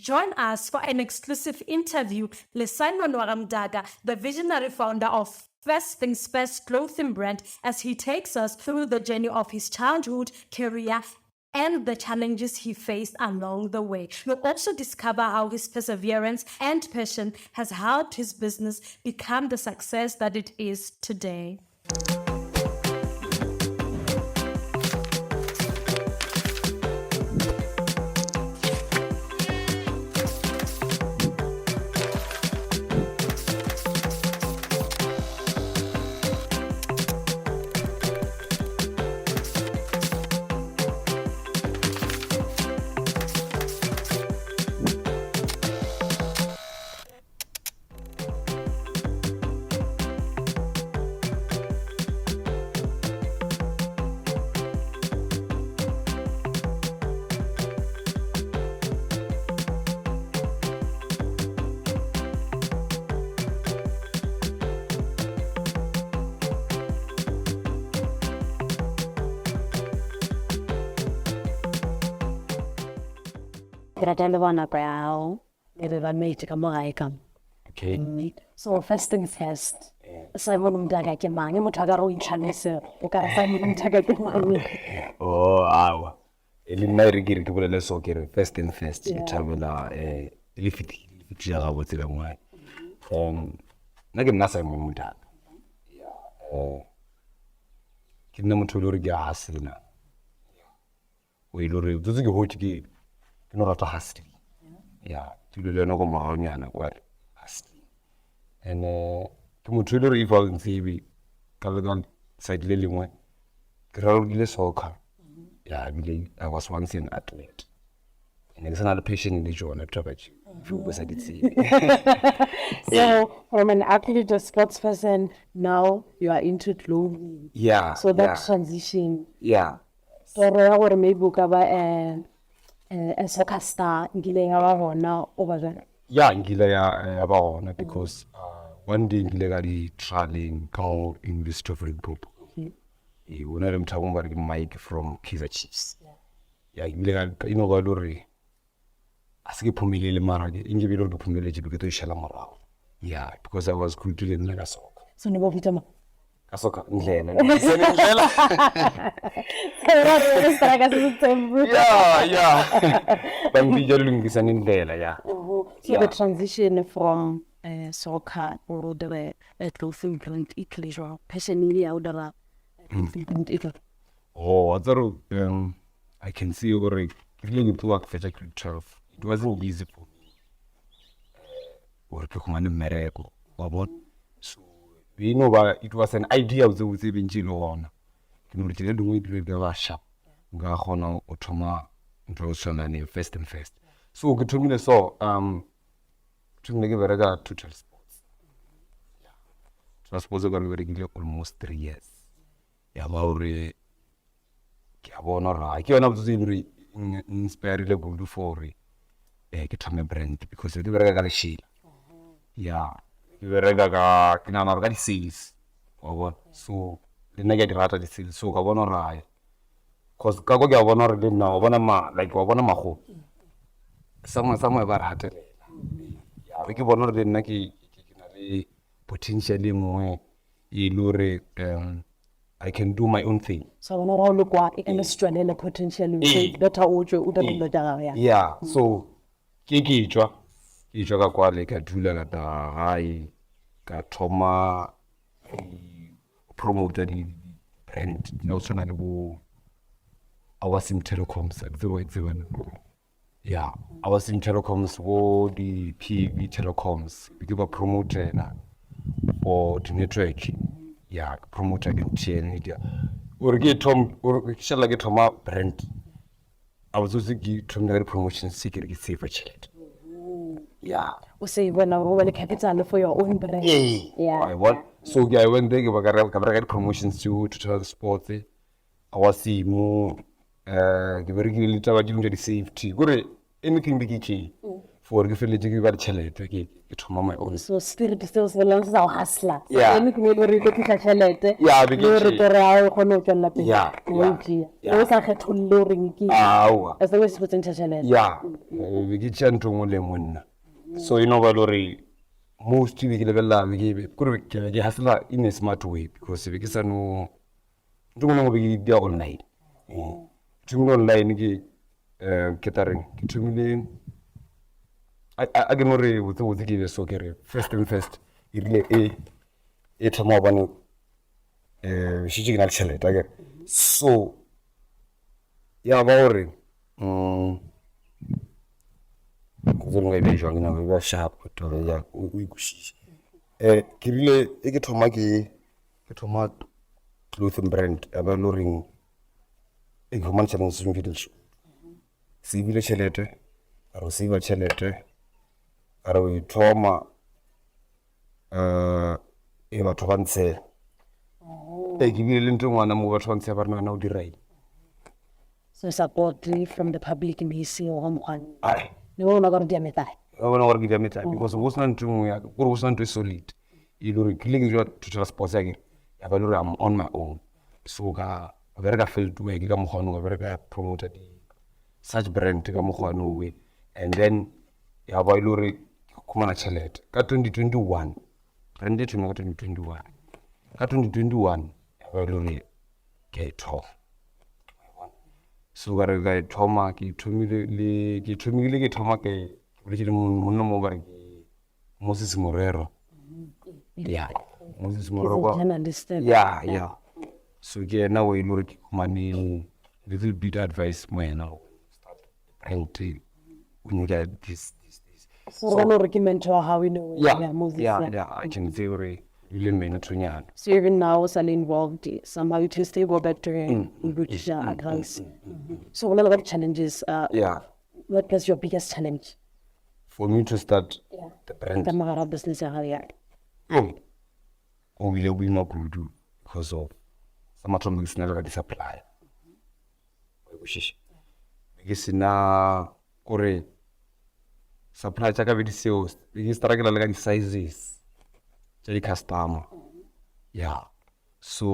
Join us for an exclusive interview le Simon wa the visionary founder of First Things First clothing brand, as he takes us through the journey of his childhood, career, and the challenges he faced along the way. You'll also discover how his perseverance and passion has helped his business become the success that it is today. Ke rata le bona nako ya gago le re ba ka mo gae ka mo. Okay. So first things first, Simon Mdaka ke mang? Motho a ka re o itlhalose, o ka re Simon Mdaka ke mang? Oh, awa. E le nna e re ke re ke bolele so ke re first and first ke thabela eh le fitile le fitile gabotse ka ngwana. Nna ke nna Simon Mdaka. Yeah. Eh ke nna motho e le gore ke a hustler. O e le gore tsotse ke hotse ke ke no rata hustling. Yeah, tulo le yona ko moragonyana kwa re hustling. And ke motho e le gore if a o ntsebe ka le ka side le lengwe ke ralokile soccer. Yeah, ebile I was once an athlete. And ke sa na le passion le tšona taba tše. If o sa di tsebe. So from an athlete, a sports person, now you are into clothing. Yeah. So that yeah. transition, Yeah. toro ya gore maybe o ka ba a soccer star nkile ya ba gona o ba jang? Ya nkile ya ya ba gona because one day nkile ka di trialing ka go University of Limpopo. Ee, o na le motho a bongwe ba re ke Mike from Kaizer Chiefs. Ya ebile ka e no ba e le gore a se ke phomelele mara ke nke be e le gore ke phomeletse be ke tlo e šala morago. Yeah, because I was good le nna ka soccer. So ne ba bitsa mang? Ka soccer Ndlela. Ndlela. Yeah, yeah. Ba mpitsa Lungisani Ndlela, yeah. So the transition from soccer gore o dire clothing brand e tlile jwang? Passion e ya o dira clothing brand e tlile. Oh, wa tseba gore I can see gore ke rile ke tloga ke fetša grade 12. It wasn't easy for me gore ke humane mmereko wa bona. So e no ba it was an idea botse botse e be ntše e le gona. Ke no re tšela dingwe di be ba sharp nka kgona go thoma ntho ya go tshwana le first and first. So ke thomile so thomile ke bereka Total Sports. Yeah. Total Sports ka re berekile almost 3 years. Ya ba gore ke a bona gore ke yona botsotsi e le gore inspirile kudu for gore ke thome brand because ke bereka ka lešela. Ya, ke bereka ka ke nagana gore ka di-sales wa bona. So le nna ke a di rata di-sales so ka bona gore hai cause ka kwa ke a bona gore le nna wa bona ma like wa bona makgowa somewhere somewhere ba re gatelela. Ya be ke bona gore le nna ke na le potential e nngwe e le gore I can do my own thing. So bona gore o le kwa e ka no se tšwelele potential Ee. better o tšwe o dire dilo tša gago ya. Yeah, so ke ke tšwa ke tšwa ka kwale ka dula ka tla gae ka thoma go promoter di-brand tša go tshwana le bo Our Sim Telecoms a ke tsebe wa e tseba na. Ya, Our Sim Telecoms bo di-P_B Telecoms be ke ba promotela for di-network. Ya, ke promoter M_T_N gore ke thome gore ke šala ke thoma brand a botsotsi ke thomile ka di-promotions ke re ke save tšhelete. Ya. O save wena gore o be le capital for your own brand. Ee, Yeah. wa e bona. So ke I went there ke ba ka bereka di-promotions tseo Total Sports. Wa simo ke berekile le taba dingwe tša di-safety kore anything be ke tšee. For gore ke feleletse ke ba le tšhelete ke ke thoma my own. So spirit seo se bolelang se sa go hustler. Yeah. Ene ke mo e le gore e tlo tliša tšhelete. Yeah, be ke Le gore tšea. toro ya gago e kgone go tšwelela pele. Yeah, O yeah, e tšea. yeah. Le o sa kgetholle gore ke eng. Aowa. As long as se tsentšha tšhelete. Ya, be ke tšea ntho e nngwe le e nngwe nna. So e no ba e le gore most be ke lebelela be ke kore ke be ke hustler in a smart way because be ke sa no ntho e nngwe le e nngwe be ke e dira online. Ke thomile online ke ke tla reng ke thomile a ke no re botse botse ke be so ke re first thing first e rile e e thoma gobane um šetše ke na le tšhelete akere so ya ba gore um go nka e bea jwang ke nyaka go e bea sharp taba ya o e kwešiše um ke rile e ke thoma ke thoma clothing brand ya ba e le goreng e ke humane tšhelete se sengwe save-ile tšhelete ka re go save-a tšhelete ka re go e thoma um e batho ba ntshega. Ee ke bile le ntho e ngwana mo batho ba ntshega ba re wena o dira eng. So support from the public ne e seo ga mokgwa Ai. Ne ba bona ka gore di a metlae. Ba bona gore ke di a metlae because go sena ntho e nngwe ya gore go sena ntho e solid e le gore ke ile ke dira total sports ya kere ya ba e le gore I'm on my own. So ka bereka field work ka mokgwa ono, ka bereka promoter di such brand ka mokgwa ono we and then ya ba e le gore ke khumana tšhelete ka 2021 brand e thoma ka 2021 ka 2021 ya ba e le gore ke a e thoma. So ka re ka e thoma ke thomile le ke thomile ke thoma ke boletše le monna mo ba re ke Moses Morero. Yeah, Moses Morero kwa. Yeah, yeah. So ke yena o e le gore ke khumane little bit advice mo yena gore start brand o nyaka this this this. So re bona gore ke mentor wa gago in a way. Yeah, Moses. yeah, yeah. I can say gore ile mentornyana. So even now o sa le involved somehow you can still go back to him o botšiša advice. So bolela ka di-challenges. Yeah. What was your biggest challenge? For me to start the brand. Ka mogare ga business ya gago ya. Go bile boima kudu because of sa mathomo ke sena le ka di-supplier. Wa e kwešiša? Be ke sena kore supply tša ka be di seo, be ke struggle le ka di-sizes tša di-customer. Yeah, so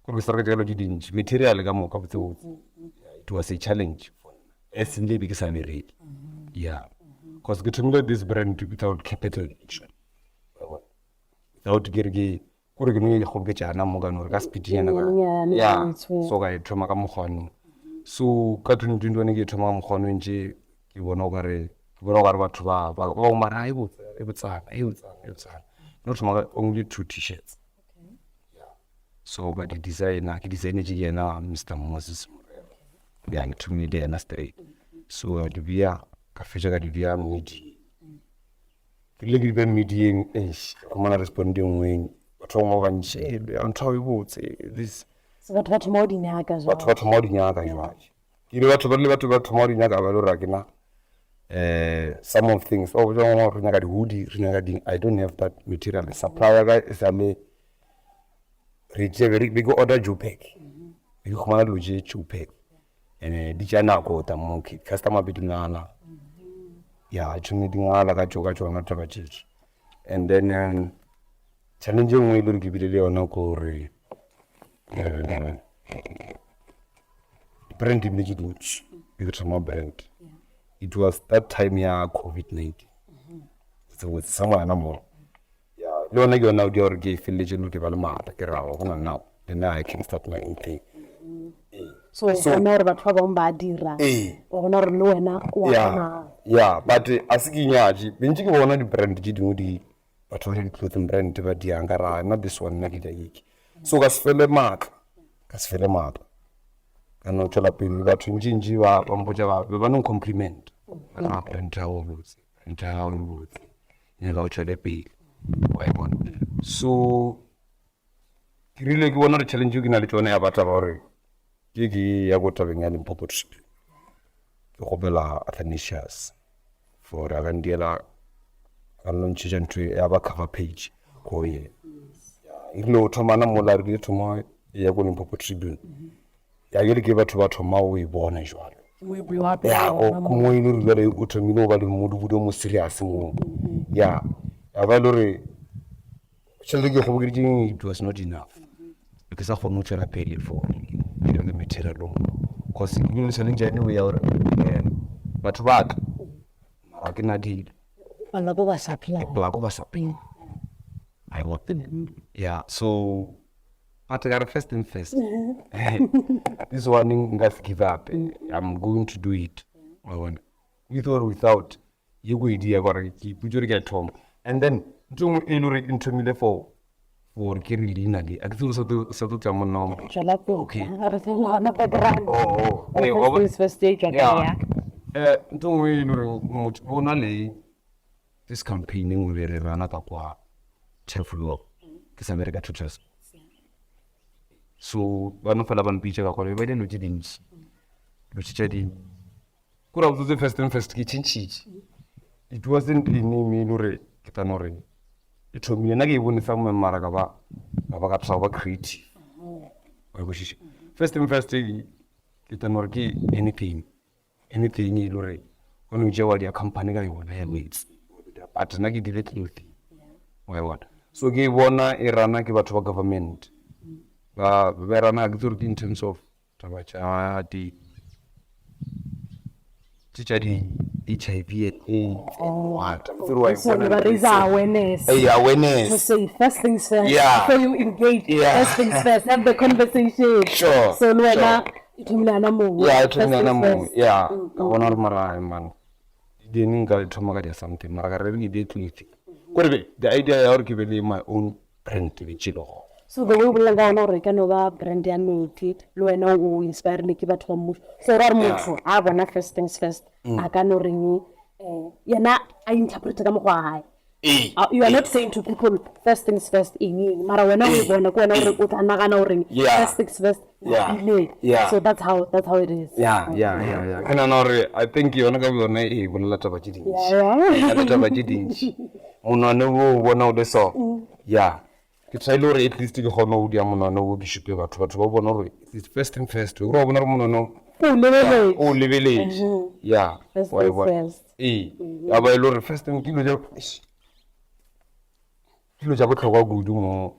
kore ke struggle ka dilo tše dintši, material ka moka botsebotse. It was a challenge for nna as nle be ke sa bereke. Yeah, cause ke thomile this brand without capital actually. Without ke re ke kore ke no ikgoboketšana mo ka no re ka speed-nyana ka Nnyane, yeah ntsho. so ka e thoma ka mokgwa ono. So ka 2021 ke e thoma ka mokgwa ono ntše ke bona okare ke bona okare batho ba ba ba bangwe ba re, "Ah, e botse e botsana e botsana e botsana." Ke no thoma ka only two t-shirts. So ka di designer ke designetše ke yena Mister Moses Morero. Yeah, ke thomile le yena straight. So ka di bea ka fetša ka di bea media. Ke rile ke di bea medieng eish ka khumana respond e nngwe batho ba bangwe ba bantši "Hey, ntho e botse this." So batho ba thoma go di nyaka jwale. Batho ba thoma go di nyaka jwale. Ke ile batho ba rile batho ba thoma go di nyaka ba le gore ga ke na some of things o botša ngwana re nyaka di-hoodie re nyaka ding I don't have that material supply ya ka e sa le re tšee be ke order Joburg be ke khumana dilo tše Joburg and di tšea nako go tla mo customer be di ngala ya tšhomi di ngala ka tšo ka tšona taba tšetše and then challenge e nngwe e le gore ke bile le yona ke gore brand ebile ke dintši e ke thoma brand it was that time ya COVID-19 sengwe sa ngwana mo le yona ke yona o dia gore ke feleletše le ke ba le maatla ke ra go na now then I can start my own thing. So o bona gore batho ba bangwe ba dira o bona gore le wena o a kgona. Yeah, but a se ke nyatše bentše ke bona di-brand tše dingwe di batho ba di-clothing brand ba diang ka ra nna this one nna ke dia eke so ka se fele maatla ka se fele maatla ka no tšwela pele batho ntši-ntši ba ba mpotša ba be ba no compliment ah brand ya gago e botse brand ya gago e botse nyaka o tšwele pele wa e bona so ke rile ke bona gore challenge ke na le tšone ya ba taba gore ke ke ya ko tabeng ya Limpopo trip ke kgopela Athanasius for a ka ndiela a nno ntšhetša ntho ya ba cover page ko ye e rile o thomana mola re rile thoma ya ko Limpopo Tribune ya jale ke batho ba thoma go e bona jwalo. Ya, ko mo e le gore jale o thomile go ba le modubudu o mo serious mo. Ya, ya ba e le gore tšhelete ke kgobokeditšeng it was not enough. Ke sa kgone go tšwela pele for ke reke material o mongwe. Cause ke bile le challenge anyway ya gore batho ba tla mara ga ke na dilo. Palelwa ke go ba supply. Ke palelwa ke go ba supply. Yeah, so but ka re first thing first this one nka se give up i'm going to do it wa bona with or without ye ko e dia gore ke ipotse gore ke a thoma and then ntho nngwe e le gore e nthomile for gore ke re leina le a ke tsebe sa tlo tla monna wa Tswela pele. Okay. Re se gona background. Oh, oh. Re Eh, wa first things first e tšwa kae, Yeah. ya? Eh, ntho nngwe e le gore motho o na le this campaign e nngwe be re rana ka kwa Turfloop ke sa bereka tutors so ba no fela ba mpitša ka gore ba dilo tše dintši dilo tše tša di kore botsotse first and first ke tšhentšhitše it wasn't a name e le gore ke tla no re e thomile nna ke e bone somewhere mara ka ba ka ba ka try go ba creative wa e kwešiša first and first ke tla no re ke anything anything e le gore o no tšewa dia company ka yona ya metsi but nna ke dire clothing wa e bona so ke e bona e rana ke batho ba government ba ba rana ke tsore ke in terms of taba tša di tše tša di HIV and AIDS and what Ke tsore wa e So bona ba raise awareness. Ee, awareness To say first things first. Yeah. Before you engage. Yeah. First things first. Have the conversation. Sure, So le wena sure. e thomile ana moo. Yeah, e First thomile ana things moo. first. Yeah, ka bona gore mara man then nka e thoma ka dia something mara ka re ke die clothing. Kore be the idea ya gore ke be le my own brand be tšele gona. So the way o bolelang ka gona gore e ka no ba brand ya metsi le wena o inspirile ke batho ba mmušo. So ra gore motho a bona first things first a ka no reng eh, yena a interprete ka mokgwa wa gae. Uh, you are not saying to people first things first eng eng mara wena o e bona ke wena gore o tla nagana goreng Yeah. first things first Yeah. ile. Yeah. So that's how that's how it is. Yeah, yeah, yeah, yeah. Ke nagana gore I think yona ka boyona e bolela taba tše dintši. Yeah. E na le taba tše dintši. Monwane wo o bona o le so. Yeah. Ke try-ile gore at least ke kgone go dia monwane wo ke šupe batho. Batho ba bone gore it's first thing first. Gore wa bona gore monwane o O lebeletše. o lebeletše. Yeah. First Wa e things bona. first. Ee. Ya ba e le gore first thing ke dilo tša eish. Ke dilo tša bohlokwa kudu mo.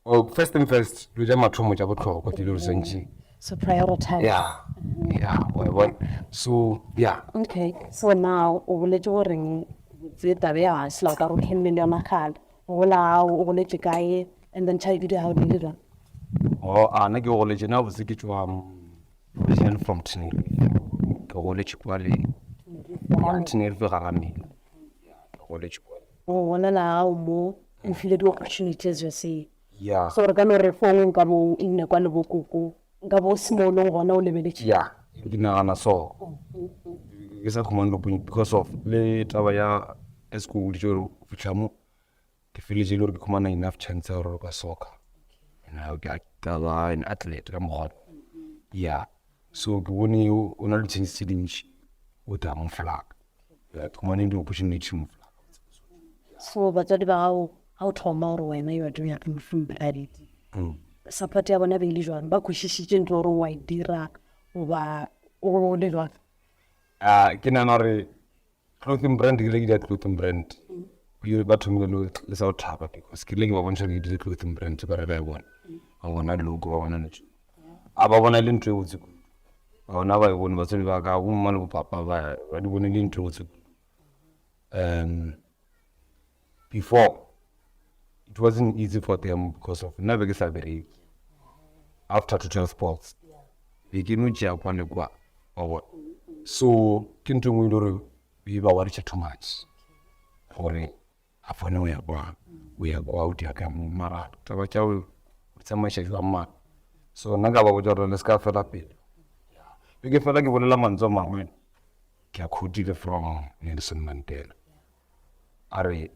Oh, first thing first, dilo tša mathomo tša bohlokwa ke dilo swantše. So prioritize. Yeah. Yeah, wa e bona. So, yeah. Okay. So now o boletše goreng tse tabe ya sela o ka re o tlhenne le yona kgale. O gola ao, o goletše kae and then childhood ya gago di le jwang? Oh, a nna ke goletše nna botse ke tšwa originally from Tenerife. Ke goletše kwa le yeah, Tenerife ga Ramela. Yeah, ke goletše kwa. O golela gago mo o file di-opportunity as you're saying. Yeah. So re ka no re fong nka bo o nne kwa le bokoko nka bo o se mo o leng gona o lebeletše. Yeah, ke nagana so. Ke sa khumane le because of le taba ya as ko goditše gore o fitlha mo ke feletše e le gore ke khumana enough chance ya gore ka soccer. And I ka ka ba an athlete ka mokgwa. Yeah. So ke bone o na le chance tse dintši o tla mo flag. Yeah, ke khumane di-opportunity mo flag. So batswadi ba gago ga o thoma gore wena you are doing a brand support ya bona be e le jwang? Ba kwešišitše ntho gore wa e dira goba o le jwang? Ah, ke nagana gore clothing brand ke ile ke dira clothing brand. Ba thomile le le sa go thaba because ke ile ke ba bontšha ke dire clothing brand ba re ba e bona. Ba bona logo ba bona ntho. A ba bona e le ntho e botse kudu. Ba bona ba e bone batswadi ba ka bo mma le bo papa ba ba di bone e le ntho e botse kudu. Before it wasn't easy for them because of nna be ke sa bereke after total sports be ke no tšea kwa le kwa wa bona so ke ntho e nngwe e le gore e ba worriša too much gore a fone o ya kwa o ya kwa o dia ka mo mara taba tša o tsamaiša jwang mara so nna ka ba botša gore le se ka fela pelo be ke fela ke bolela mantswe a mangwe ke a quotile from Nelson Mandela a re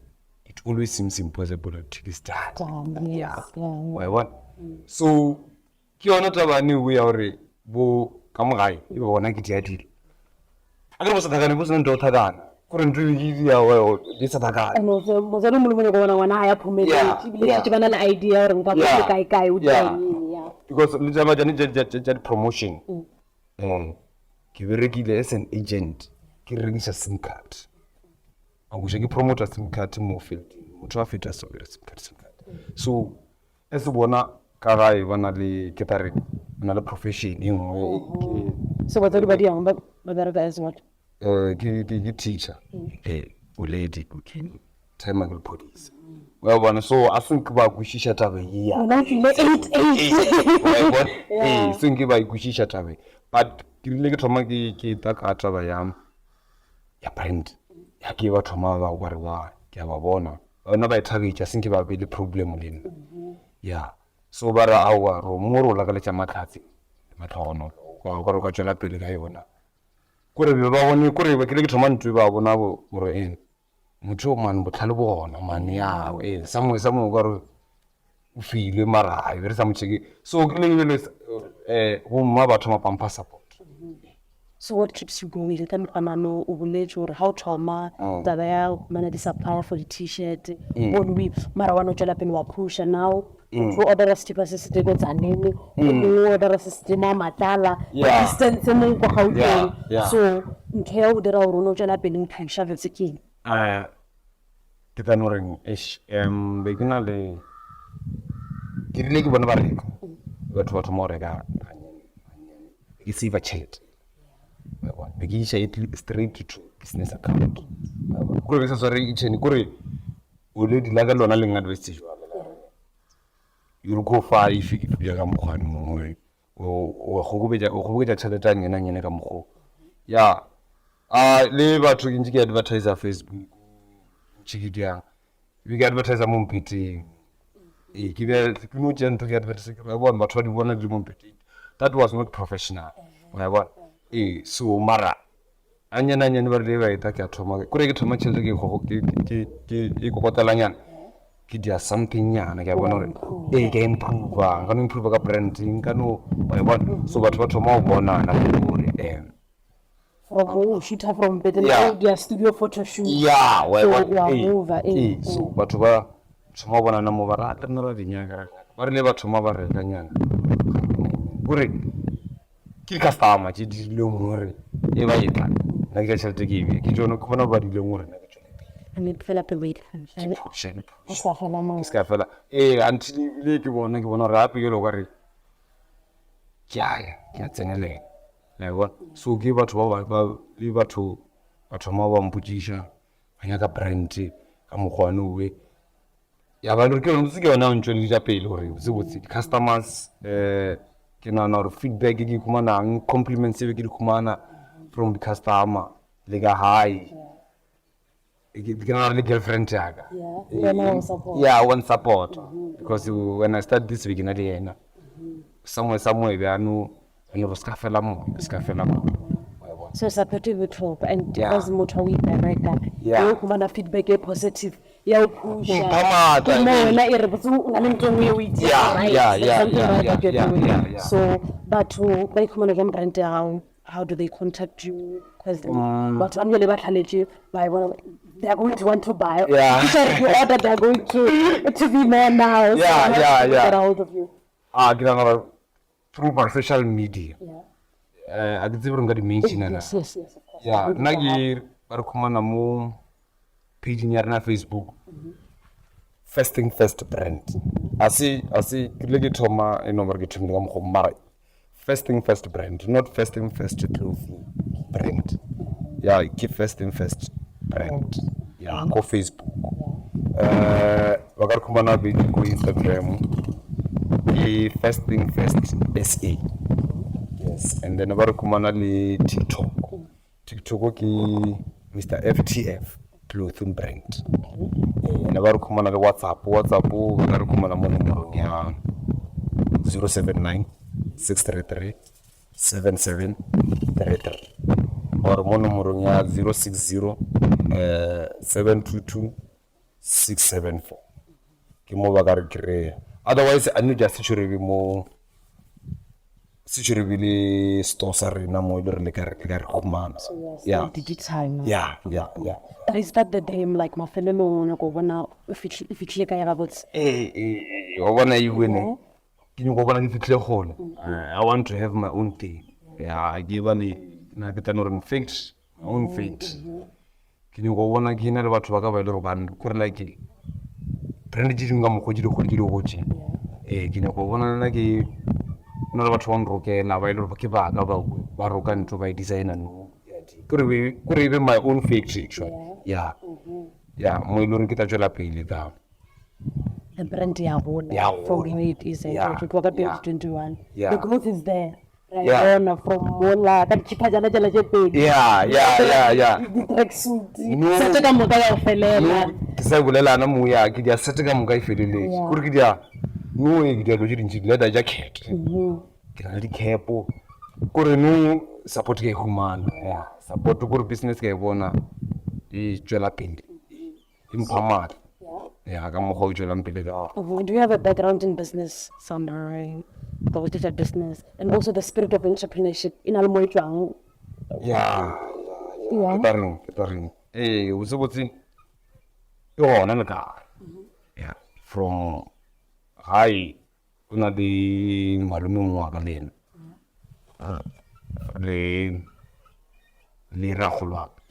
it always seems impossible until it's done. Done, yes, yeah. Wa e bona? So ke yona taba ne ya gore bo ka mo gae e be bona ke dia dilo. A ke re bo sa thakane bo sena ntho ya go thakana. Kore ntho e ke dia di sa thakana. And also, motswadi o mongwe le mongwe o nyaka go bona ngwana a ya phomeletse Yeah, ebile yeah. šetše ba na le idea gore nka Yeah, go kae kae o dira yeah. eng, yeah. Because le taba tšane tša di promotion. Ke berekile as an agent ke rekiša sim card. A kweša ke promoter sim card mo fielding. Motho a feta so ke re sim card sim card. So as bona ka gae ba na le ke tla re ba na le profession e nngwe ke So batswadi ba diang ba ba bereka as what? Eh, ke ke ke teacher. Eh, o lady. Okay. Time ke lephodisa. Wa bona so a se nke ba kwešiša taba ye ya. Wena o tlile 8 8. Wa e bona? Ee, se nke ba e kwešiša taba e. But ke rile ke thoma ke ke tla ka taba ya ya brand. Ya ke ba thoma ba ba re wa ke a ba bona. Bona ba e thabetše a se nke ba be le problem le nna. Ya. So ba re aowa ro mo re o lakaletša mahlatse le mahlogonolo. Ka re o ka tšwela pele ka yona. Kore be ba bone kore ke ile ke thoma ntwe ba bona gore eng motho o man botlhale bo gona man ya ee somewhere somewhere o kare o filwe mara be re sa mo checke so ke le bjale um bo mma ba thoma pampa support. So what keeps you going ka mekgwa o boletše gore ga o thoma taba ya go humana di-supplier for di-t-shirt bone mara wa no tšwela pele wa pusha now motho o ordera sethepa se se tee ko Tzaneen o mongwe o ordera se se tee mo Matlala distance e mongwe ko Gauteng so ntho ya go dira gore o no tšwela pele o pusha botse ke eng? Ke tla no reng eish be ke na le ke rile ke bone ba reka batho ba thoma go reka gannyane gannyane ke save-a tšhelete be ke iša straight to business account kore ke sa sware each and kore o le di la ka lona le ngadvesitse jwalo you go far if ya ka mokgwa mongwe o kgoboketša o kgoboketša tšhelete a nyane nyane ka mokgo ya a le batho ke ntse ke advertiser Facebook ntse ke diang be ke advertiser mo mpheteng ee ke be ke no tšea ntho ke advertise ke bona batho ba di bona di le mo mpheteng that was not professional wa bona ee so mara Gannyane gannyane ba rile ba eta ke a thoma kore ke thoma tšhelete ke ke ke e kokotelanyana ke dia something nyana ke a bona gore ee ke a improve-a nka no improve-a ka brand nka no wa e bona so batho ba thoma go bonana gore From o shoota from bed now dia studio photo shoot ya wa e bona ee so batho ba thoma go bonana mo ba re a le rena ra di nyaka ba rile ba thoma ba reka nyana kore Ke di-customer tše di rileng gore e ba etla nna ke ka tšhelete ke ebe ke tsone ke bona ba rileng gore nna ke tšwele pele. Fela pele ke phushe ke se ka fela ee until ebile ke bona ke bona gore gape jalo okare ke a ya ke a tsenelela la e bona. So ke batho ba ba le batho ba thoma ba mpotšiša ba nyaka brand ka mokgwa wane owe. Ya ba ke yone ke yona ntšweleditša pele gore botse botse di-customers um ke nagana gore feedback ke khumanang compliments e be ke di khumana from di-customer le ka gae ke nagana le girlfriend ya ka yeah one support because when I start this be ke na le yena somewhere somewhere bjano gore se ka fela moya se ka fela moya. So support e botlhokwa and because motho o ipereka o khumana feedback e positive ya o phusha Mpha maatla, Ke mo wena e re botse o na le ntho e nngwe e o e Yeah, dirang, right? yeah, There's yeah, something yeah, right yeah, that you're yeah, doing. yeah, yeah. So batho ba ikhumana jang brand ya gago how do they contact you because batho ba jale ba tlhaletše ba e bona they are going to want to buy Yeah. If you order they are going to be more now so Yeah, how do yeah, people yeah. get a hold of you Ah, ke nagana gore through my social media yeah eh a ke tsebe gore nka di mention na yes yes yes of course ya nna ke ba re khumana mo page-ing ya rena Facebook first thing first brand a se a se ke rile ke thoma e no gore ke thomile ka mokgwa mara first thing first brand not first thing first clothing brand ya ke first thing first brand ya ko Facebook um ba ka re khumana bedi ko Instagram ke first thing first SA yes and then ba re khumana le TikTok TikTok ke Mister F_T_F clothing brand and ba re khumana le WhatsApp, WhatsApp ba ka re khumana mo nomorong ya 079 633 7733 or mo nomorong ya 060 722 674 ke mo ba ka re kry-a otherwise a no ja setšo re be mo setšo re bile store sa rena mo e le re le ka re ka re humana yeah digital no? yeah yeah yeah But is that the dream like mafelelong o nyako bona o fihlile kae gabotse ee ee ee wa bona e wene ke nyako bona ke fihlile kgole I want to have my own thing yeah ke bane. Na ke tla no reng factory, my own factory. Ke nyako go bona ke na le batho ba ka ba e le gore ba kore like brand tše dingwe ka mokgwa tše dikgolo tše di gotše. Ee, ke nyako go bona le nna ke go na le batho ba nrokela ba e le gore ke ba ka ba roka ntho ba e designer nou. Kore e be my own factory actually. Yeah, yeah mo e le gore ke tla tšwela pele ka. The brand ya gola Ya from gola. where it is Yeah, go tloga ka yeah. 2021. Yeah. The growth is there. Ra e Yeah. bona from mola ka ditšhiphajana tšela tše pedi. Yeah, yeah, yeah, yeah. Di-tracksuit. No. Sete ka moka ya go felela. No, ke sa bolelana mo ya ke dia sete ka moka e feleletše. Yeah. Kore ke dia no e ke dia dilo tše dintši leather jacket. Ke na le di-cap. Kore no support ke a e humana. Yeah, support kore business ke a e bona e tšwela pele. E mpha matla. Ya ka mokgwa o tšwelang pele ka gona. Do you have a background in business somewhere? Go with business and also the spirit of entrepreneurship e na le mo e tšwang. Ya, ke tla reng, ke tla reng. Ee, botse botse e gona le ka. Ya, from gae go na le malome mongwe wa ka le ena le le rakgolo wa ka.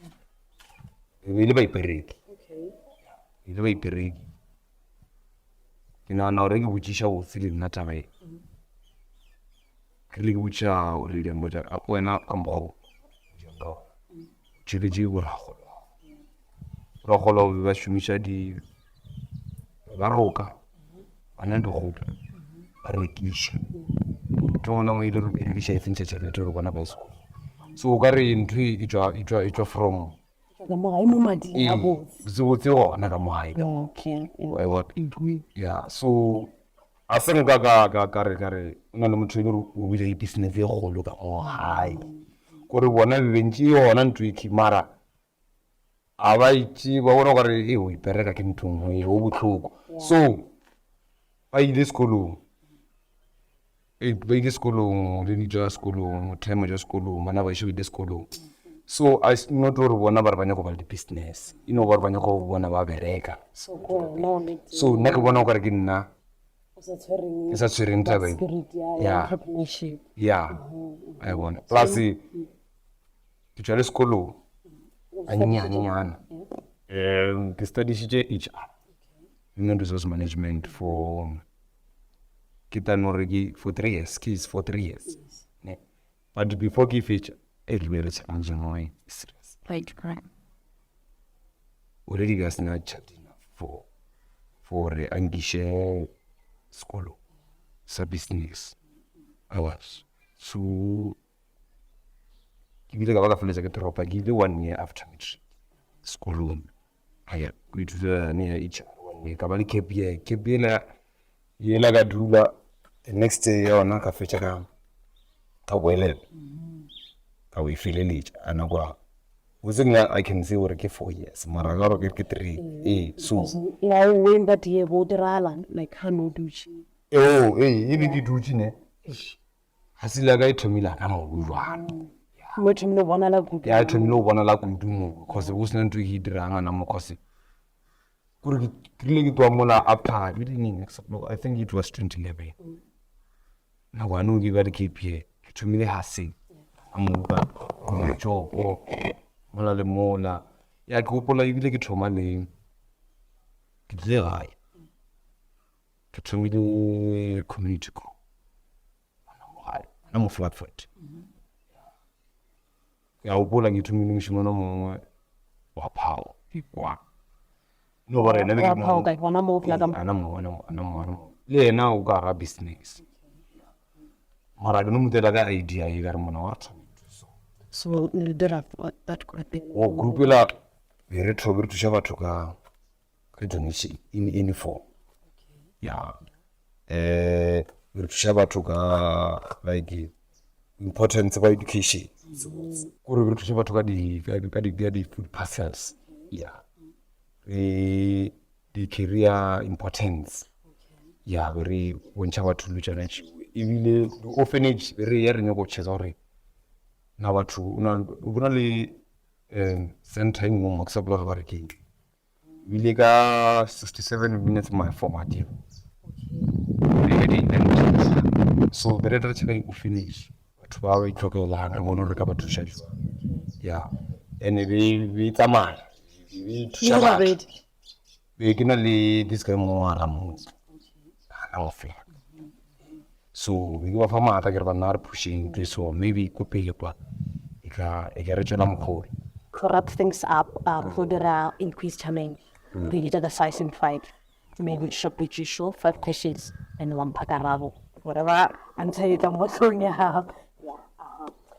E be e le baipereki, e le baipereki. Ke nagana gore ge ke botšiša botse le nna taba e, ke rile ke botšiša o rile mpotša wena ka mokgwa o ka gona tšweletše borakgolo. Borakgolo ba be ba šomiša di ba roka ba na le dikgopo ba rekiša. Ntho e nngwe le e nngwe e le gore e rekiša e tsentšha tšhelete gore bona ba ye sekolong. So o ka re ntho e tšwa from Ka mo gae mo mading ee gabotse. botse gona ka mo gae. Okay. Wa e bona? Yeah, so a se nka ka ka ka re ka re o na le motho e le gore o bile le business e kgolo ka mo gae. Kore bona be bentše yona ntho e mara a ba itše ba bona gore e o ipereka ke ntho nngwe e go bohloko. So ba ile sekolong, ee ba ile sekolong le di tša sekolong, time tša sekolong, bana ba ešo ba ile sekolong. So a not gore bona ba re ba nyaka go ba le di-business, e no ba gore ba nyaka go bona ba bereka. So ke wena o le So nna ke bona o kare ke nna o sa tshwereng ke sa tshwereng taba e. spirit ya ya Yeah. entrepreneurship. Ya, a e bona. Plus ke tšwa le sekolong gannyane-nyana. Ke studišitše H_R, Human Resource Management for ke tla no re ke for 3 years, ke for 3 years. Ne. But before ke e fetša, e re be le challenge e nngwe serious. Like right. Already ka sena tšhelete enough for gore a nkiše sekolo sa business. Aowa, so ke bile ka ba ka feleletša ke dropa ke ile one year after matric sekolong ka ya go ithuta yone ya H_R one year ka ba le gap year, gap year yela ka dula the next year yona ka fetša ka ka boelela ka bo e feleletša a nako botse nna I can say gore ke 4 years mara ka gore ke 3 ee so Now when that year bo diragala like ha no dutše. Oh ee e be ke dutše ne. Ga se la ka e thomile ka mobu jwalo. Mo e thomile go bonala kudu. Ya e thomile go bonala kudu mo cause go sena ntho e ke e dirang gona mo cause kore ke rile ke tloga mola after e le neng I think it was 2011 nako yanong ke ba le gap year ke thomile hustle a moka matšopo mola le mola ya ke gopola ebile ke thoma le ke tlile gae ke thomile community group gona mo gae gona mo Flatford ke a gopola ke thomile mošemane o mongwe wa phao wa no gore ena be ke Wa phao kae? Gona mo Ee, ana mo ana mo ana mo ana mo le yena o ka ga business mara ke no mo tela ka idea e ka re mona wa re thome ntho so So le dira that group. o group ela be re thobe re thuša batho ka ka donation in any form ya re thuša batho ka like importance ba education kore re thuša batho ka di ka di ka di food parcels ya re di career importance ya be re bontšha batho dilo tšona tšeo ebile di-orphanage be re ya re nyako checka gore na batho go na le center e nngwe mo ke sa gopola gore ba re ke eng. Ebile ka 67 minutes my for madimo. So be re tla checka di-orphanage. Batho ba ba itlhokelang re bone gore re ka ba thuša jwang. Ya, and-e be be tsamaya, be thuša batho. Be ke na le this guy mongwe wa Ramotse, gana go fela. So be ke ba fa maatla ke re banna a re pusheng ntho e so maybe ko pele kwa e ka e ka re tswela mogola. To wrap things up, re tlo dira increase charming, re bitša the size in five. Maybe short potšišo, five questions and wa mpha karabo. Whatever answer e tlang mo hlogong ya gago.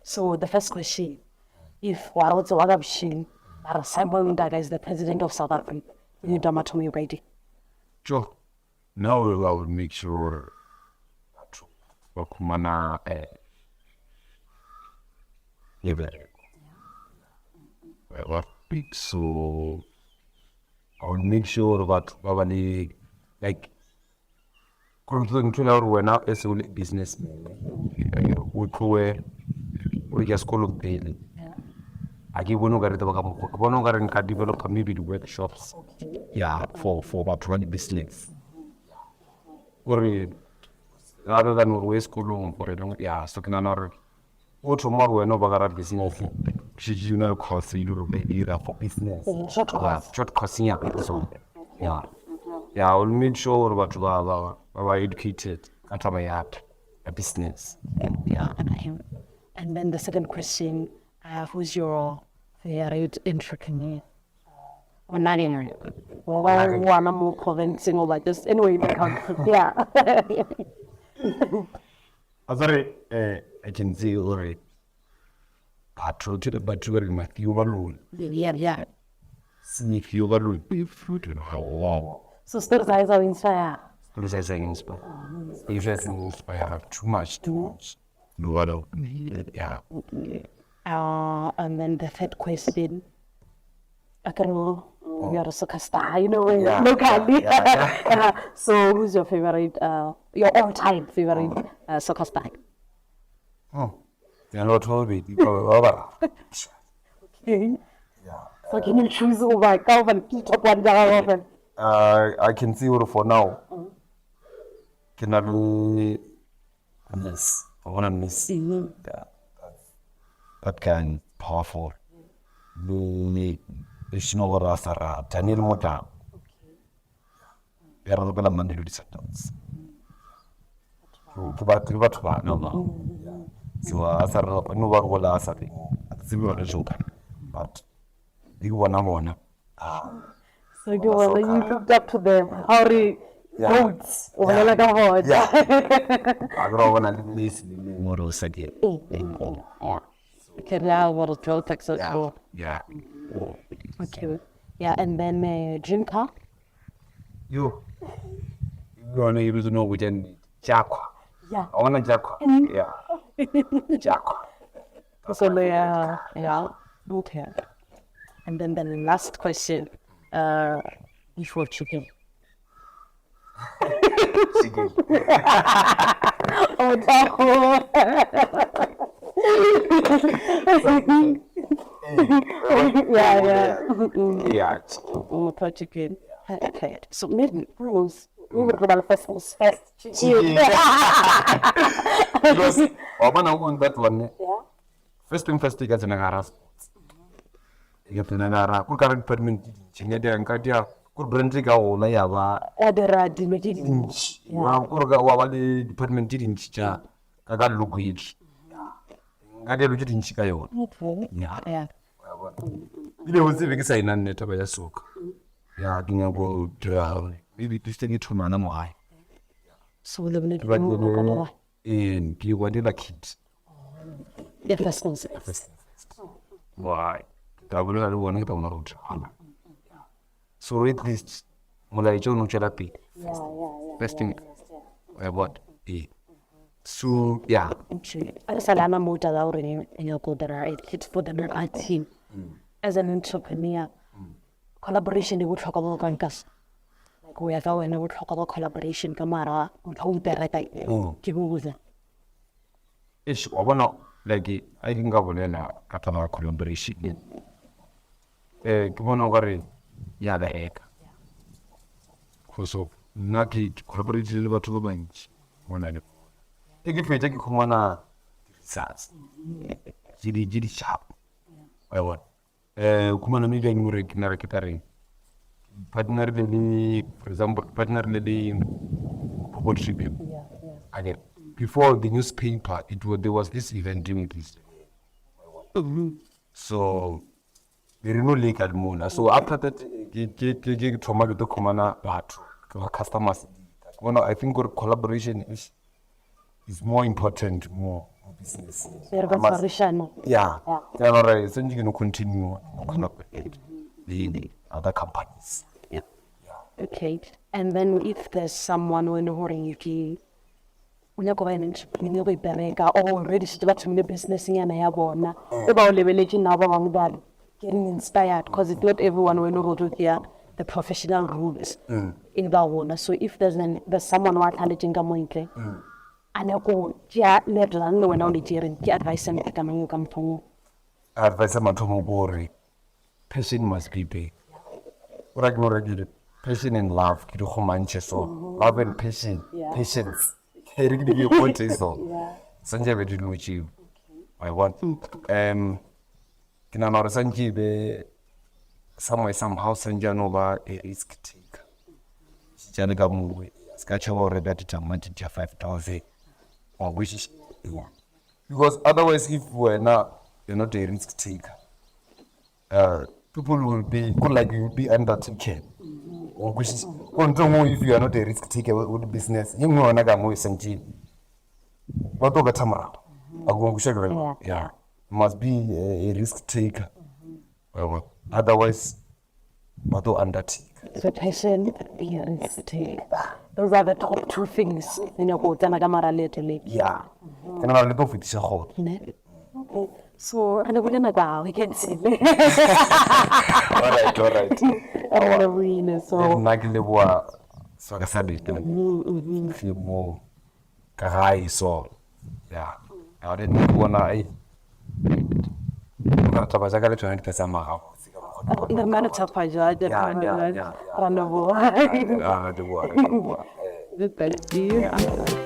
So the first question, if wa re o tsewa ka bošeng ba re Simon Mdaka is the president of South Africa, ke ntho ya mathomo e o ka e dira? Tjo, now I would make sure gore batho ba khumana mebereko. Wa bona? So I would make sure gore batho ba ba le like Gore ntho ya gore wena as o le businessman o tloe o ya sekolong pele a ke bone o ka re ka mokgwa ke bona o ka re nka developa maybe di-workshops ya for batho ba di-business gore rather than gore o ye sekolong gore ya so ke nagana gore o thoma gore wena o ba ka ra business šetše o na le course e le gore o e dira for business short course nyana so ya ya o make sure gore batho ba ba ba educated ka taba ya business yeah. And then the second question, who's your favorite entrepreneur? Or not in well, one more province or like just anyway in the country. Yeah. A tsare I can say gore batho to the batho ba re Matthew Baloi. Yeah. Matthew Baloi. Wow. So stories sa sa inspire. Stories sa inspire. Stories sa inspire too much. Too much. No, yeah. And then the third question. Akere you are a soccer star, you know, yeah, locally. Yeah. So who's your favorite, your all-time favorite soccer star? Oh, yeah, no, totally. Okay. Yeah. So can you choose over Calvin, top one, Calvin? I can see for now. Ke na le miss. I want to miss. Yeah. That kind powerful. Le le shino gore a sa rata Daniel Motau. Ya re lokela Mamelodi Sundowns. Ke ba ke batho ba no ba. So a sa re no ba go la sa re. A tsebe gore joke. But di bona bona. Ah. So ke bona you looked up to them. How re goats o bolela ka bona. A ke ra bona le Messi le mongwe gore o sa di. Okay, now what a joke so cool. Yeah. Okay. Yeah, and then dream car. Yo. Yone e bitse no botša nnete. Jaguar. Yeah. A bona Jaguar? Yeah. Jaguar. So yeah, yeah. Okay. And then the last question, beef or chicken? Chicken. Oh, no. Yeah, yeah. Yeah. Oh, chicken. Okay. So maybe rules. We would go first was first. Chicken. Because wa bona on that one. Yeah. First thing first, ke tsena ka ra sports. Ke tsena ka ra ko ka re department di dintši nka dira nka dira ko brand ka gola ya ba Ya dira dilo tše dintši. dintši wa ko re wa ba le department tše dintši tša ka ka logo etsho nka dira dilo tše dintši ka yona. Okay. Yeah. Yeah. Ebile o tsebe ke sa ena nne taba ya soka. Ya ke nyaka go dira maybe this thing e thomana mo gae. So le bone Ke ba ee ke wa dira kit. The first things first. Why? Ke tla bolela le bona ke tla bona gore o So at least molaetša o no tšwela pele. First thing wa bona. Ee. So yeah. A re sa le ama mo taba ya gore nyako dira a kit for the local team. As an entrepreneur, collaboration e botlhokwa bo kang ka like go ya ka wena botlhokwa ba collaboration ka mara motho o ipereka ke botsa. Eish wa bona like a ke nka bolela ka taba ya collaboration ke bona okare ya bereka cause of nna ke collaborate le batho ba bantši mona le e ke fetša ke khumana. di-officers tše di tše di sharp wa e bona. O khumana maybe a gore ke nare ke tla reng partnerile le for example partnerile le Popo Tribune akere before the newspaper it was there was this event doing this so be re no leka le mona so after that ke ke ke ke thoma ke tlo khumana batho ke ba customers ke bona I think gore collaboration is is more important mo business Re ka tshwarišana. Yeah. Ke nagana gore santse ke no continue go collaborate le other companies. Yeah. Okay. And then if there's someone o e le goreng ke o nyaka go ba ene entrepreneur go ipereka or already šetše ba thomile business nyana ya bona e ba o lebeletše now ba bangwe ba getting inspired because it's not everyone o e le gore o tlo tšea the professional route e ba gona. So if there's an there's someone wa tlhaletšeng ka mo ntle a nyako go tšea leeto la le wena o le tšereng, ke advice ya mohuta mang o ka mo fang? Advice ya mathomo ke gore passion must be there. O ra ke no re ke re passion and love ke di kgomantšhe so, love and passion, patience. E re ke di beye gotee so, swantše e be dilo tšeo, wa e bona. Ke nagana gore swantše e be somewhere somehow swantše a no ba a risk taker. Šetše a le ka moo, a se ka tšhaba go reka ditamati tša 5000, wa kwešiša? Because otherwise if wena you're not a risk taker, people will be go like you will be undertaken. Wa kwešiša? Ko ntho e nngwe if you are not a risk taker with business, e nngwe yona ka mo e santše ba tlo betha morago. A ko nkwešiša ke re? Yeah. You must be a risk taker. Wa bona? Otherwise ba tlo undertake. So passion, be a risk taker. Those are the top two things tse nyako o tsena ka mara leeto le. Yeah. Ke nagana le tlo fetiša kgole. Ne? Okay. So re lebogile nako ya gago, ke ntshile. All right, all right. Re lebohile so. Le nna ke leboha sebaka sa leta. Ke mo ka gae so. Yeah. Ya gore nna ke bona ei. Ka taba tsa ka le tsona di ka tsamaya gabotse ka mokgwa. Re nna re thapa jwa, Yeah, yeah, yeah. ra leboha. Ah, leboha, re leboha. Thank you.